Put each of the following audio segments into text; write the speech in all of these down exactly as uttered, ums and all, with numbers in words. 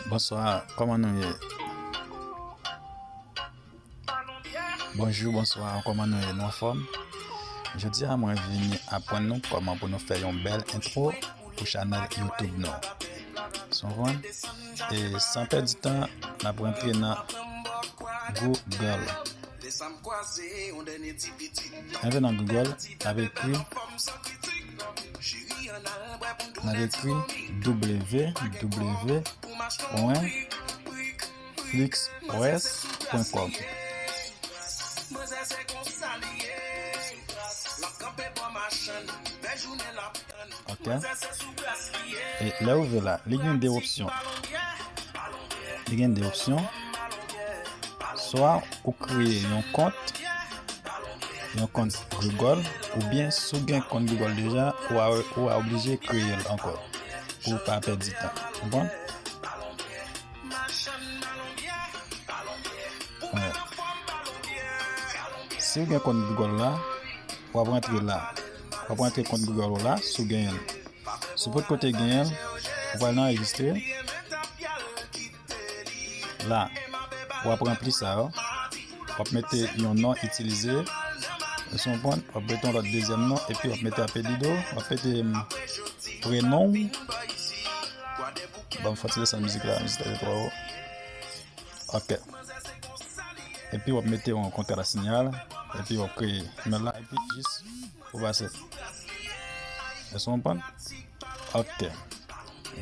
Bonswa, kòman nou ye? Bonjou, bonswa, kòman nou ye? Nou anfòm? Jodi a, mwen vini aprann nou kòman pou nou fè yon bèl entwo pou chanèl YouTube nou. Sonprann? E san pèdi tan, n ap rantre nan Google. Antre nan Google, n ap ekri, n ap ekri www pwen flixpress pwen com. Ok. E lè ou rive la, li gen de opsyon. Li gen de opsyon. Swa ou kreye yon kont, yon kont Google, oubyen si w gen kont Google deja, ou a, ou a oblije kreye l ankò pou w pa pèdi tan. Konprann? Wè. Si w gen kont Google la, w ap rantre la. W ap rantre kont Google ou la, si w genyen l. Si w potko te genyen l, ou pral nan anrejistre. La, w ap ranpli sa yo. W ap mete yon non itilize. Èske w konprann? W ap mete yon lòt dezyèm non, epi w ap mete apelido, w ap mete, mm, prenon w. Ban m fè ti desann mizik la, mizik la te twò wo. Ok. Epi w ap mete yon kontra sinyal, epi w ap kreye imèl la, epi jis ou pase. Èske w konprann? Ok.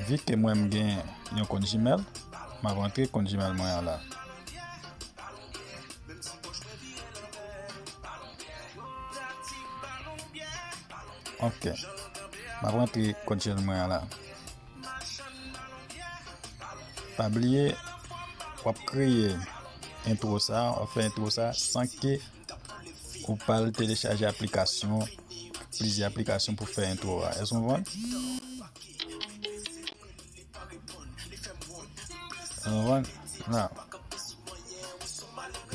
Vi ke mwen m gen yon kont Gmail, m ap rantre kont Gmail mwen an la. Ok. M ap rantre kont Gmail mwen an la. Pa bliye, w ap kreye entwo sa, w ap fè entwo sa san ke ou pa al telechaje aplikasyon, plizyè aplikasyon pou fè entwo a. Èske w konprann? Ou konprann? La.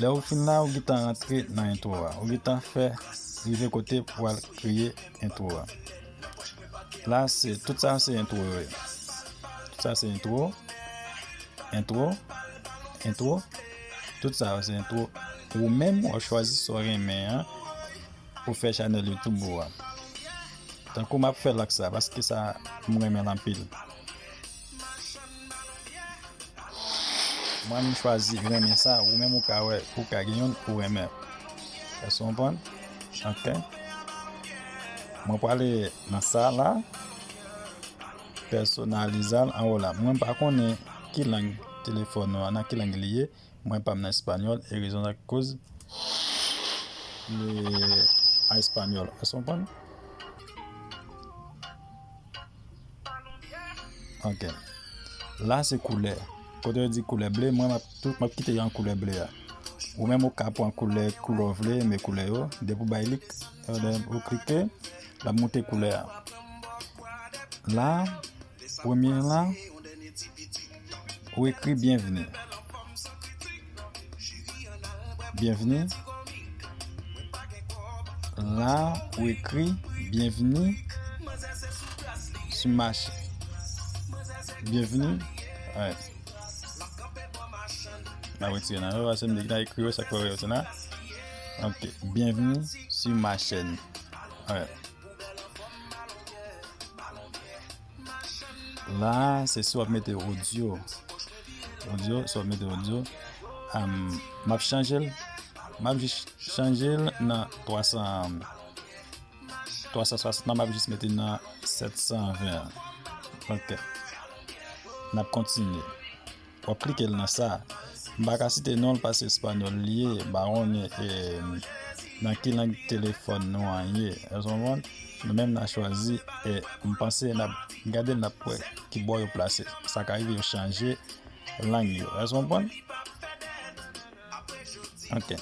Lè ou fin la, ou gentan rantre nan entwo a. Ou gentan fè rive kote pou al kreye entwo a. La, se, tout sa se entwo yo ye. Tout sa se entwo. Entwo. Entwo. Tout sa yo se entwo. Ou menm, w ap chwazi sa w renmen an pou fè chanèl YouTube ou a. Tankou m ap fè lak sa, paske sa m renmen l anpil. Mwen, m chwazi renmen sa, ou menm ou ka wè, ou ka gen youn ou renmen. Èske w konprann? Ok. Mwen prale nan sa la, pèsonalize l anwo la. Mwen pa konnen ki lang telefòn ou an, nan ki lang li ye. Mwen pa m nan espanyòl, e rezon sa ki koz li an espanyòl. Èske w konprann? Ok. La se koulè. Kote yo di koulè ble, mwen m ap tou, m ap kite yon koulè ble a. Ou menm ou ka pran koulè, koulè w vle, men koulè yo. Depi w bay lik, eh, depi w klike, l ap moute koulè a. La, premye la, ou ekri byenvni. Byenvni. La, ou ekri byenvni sou mach. Byenvni. Alright. M ap retire nan yo, paske m te gentan ekri yo, sa k fè w wè yo te la. Ok. Byenvni sou ma chèn. Alright. La, se si w ap mete odyo. Odyo, si w ap mete odyo. Am, m ap chanje l. M ap jis chanje l nan twa san, twa san swasant la, m ap jis mete nan sèt san ven an. Ok. N ap kontinye. W ap klike l nan sa. M pa ka site non l paske espanyòl li ye, m pa konnen, e, nan ki lang telefòn nou an ye. Èske w konprann? Nou menm n a chwazi, e, m panse n ap gade l, n ap wè ki bò yo plase. Sa ka rive yo chanje lang yo. Èske w konprann? Ok.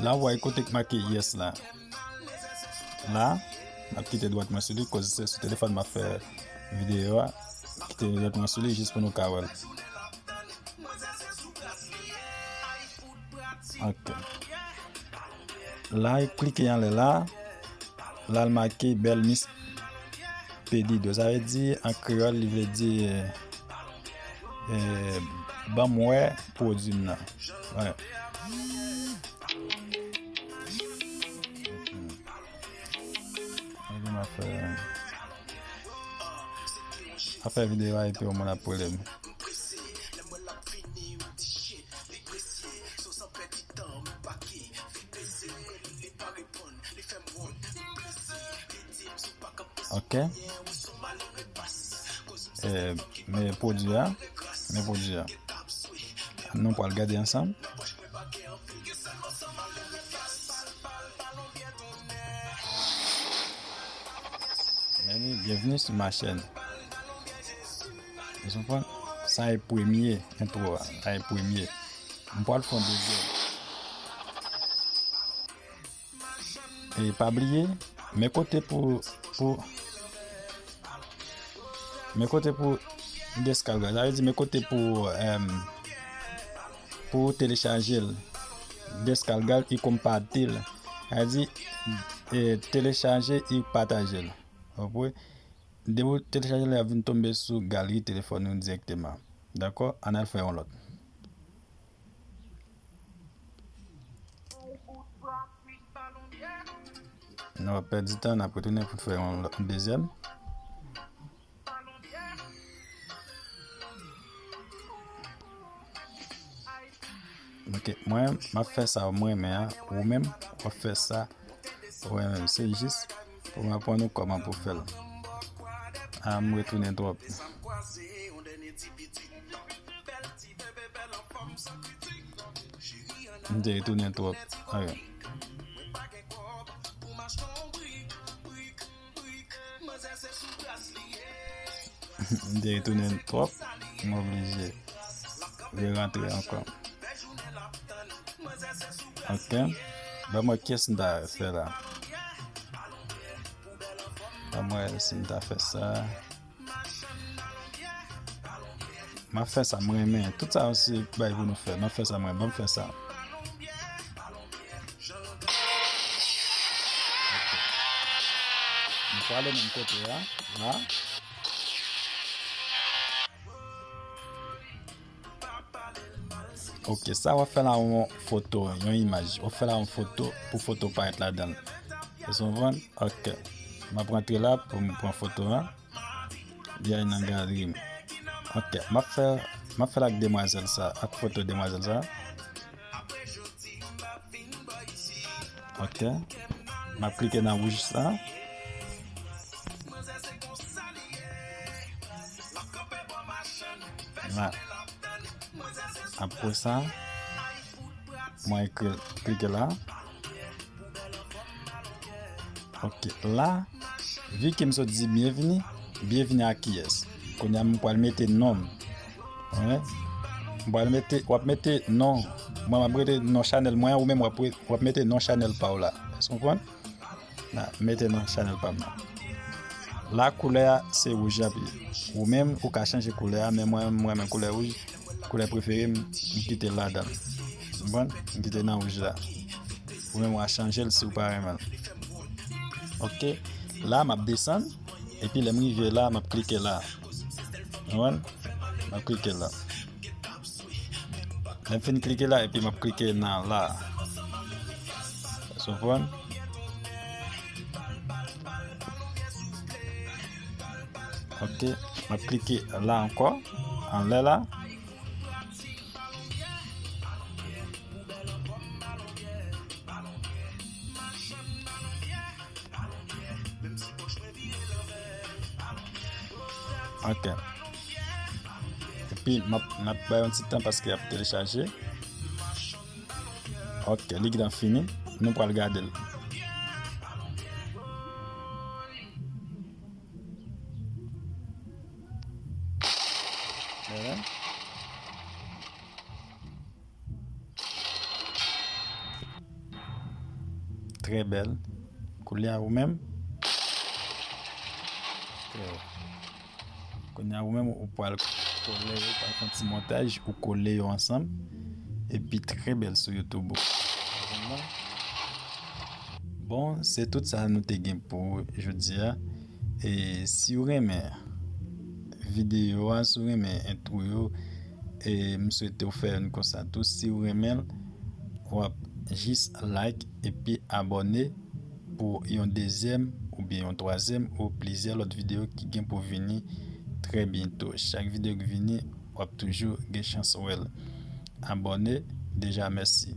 La, w wè kote k make yes la. La, m ap kite dwat mwen sou li, koz se sou telefòn m ap fè videyo a. Kite dwat mwen sou li jis pou nou ka wè l. Ok. La, e klike anlè la. La, l make Bèl Mis Pedido. Sa vle di, an kreyòl, li vle di, eh, e, ban m wè pwodui m nan. Wè. Ok, m ap fè, m ap fè videyo a epi yon moun ap rele m. Ok. E, men pwodui a, men pwodui a. Nou pral gade ansanm. Meni, bienvenue sur ma chaîne. Ou konprann? Sa e premye entwo a. Sa e premye. M pral fè yon dezyèm. E pa bliye, men kote pou, pou, men kote pou deskalga. Sa vle di, men kote pou, em, pou telechaje l. Deskalga l e konpati l. Sa vle di, e, telechaje e pataje l. Ou konprann? Depi w telechaje l, l ap vin tonbe sou galri telefòn ou dirèkteman. Dakò? Ann al fè yon lòt. Nou p ap pèdi tan, n ap retounen pou n fè yon lòt, yon dezyèm. Ok, mwen, m ap fè sa mwen renmen an, ou menm, w ap fè sa ou renmen. Se jis pou m aprann ou kòman pou fè l. A, m retounen twòp. M te retounen twòp. Ok. M te retounen twòp. M oblije rerantre ankò. Ok. Ban mwen kiyès m ta fè la. Ban mwen si m ta fè sa. M ap fè sa m renmen. Tout sa yo se bagay pou nou fè. M ap fè sa m renmen. Ban m fè sa. Ok. Nou prale menm kote a, la. Ok, sa w ap fè la yon foto, yon imaj. W ap fè la yon foto pou foto parèt ladan l. Ou konprann? Ok. M ap rantre la pou m pran foto a. Li al nan galri m. Ok, m ap fè, m ap fè l ak demwazèl sa, ak foto demwazèl sa. Ok. M ap klike nan wouj sa. La. Apre sa, mwen ekri, klike la. Ok, la, vi ke m sot di byenvini, byenvini a kiyès? Kounye a, m pral mete non m. Wi. M pral mete, w ap mete non. Mwen, m ap mete non chanèl mwen an, ou menm, w ap, w ap mete non chanèl pa w la. Èske w konprann? La, mete non chanèl pa m nan. La, koulè a, se wouj la pi. Ou menm, ou ka chanje koulè a, men mwen, mwen renmen koulè wouj. Koulè prefere m, m kite l ladan l. Ou konprann? M kite nan wouj la. Ou menm w a chanje l si w pa renmen l. Ok. La, m ap desann. Epi lè m rive la, m ap klike la. Ou konprann? M ap klike la. Lè m fin klike la, epi m ap klike nan la. Ou konprann? Ok. M ap klike la ankò. Anlè la. Ok. Epi, m ap, n ap bay yon ti tan paske ap telechaje. Ok, li gentan fini. Nou pral gade l. Trè bèl. Koulè a ou menm. Trè bèl. Kounye a ou menm ou pral kole yo, ou pral fè yon ti montaj, ou kole yo ansanm. Epi trè bèl sou YouTube ou. Bon, se tout sa nou te gen pou jodi a. E si w renmen videyo a, si w renmen entwo yo, E m swete w fè youn konsa tou. Si w renmen l, w ap jis like epi abòne pou yon dezyèm oubyen yon twazyèm ou plizyè lòt videyo ki gen pou vini trè byento. Chak videyo ki vini, w ap toujou gen chans wè l. Abòne deja, mèsi.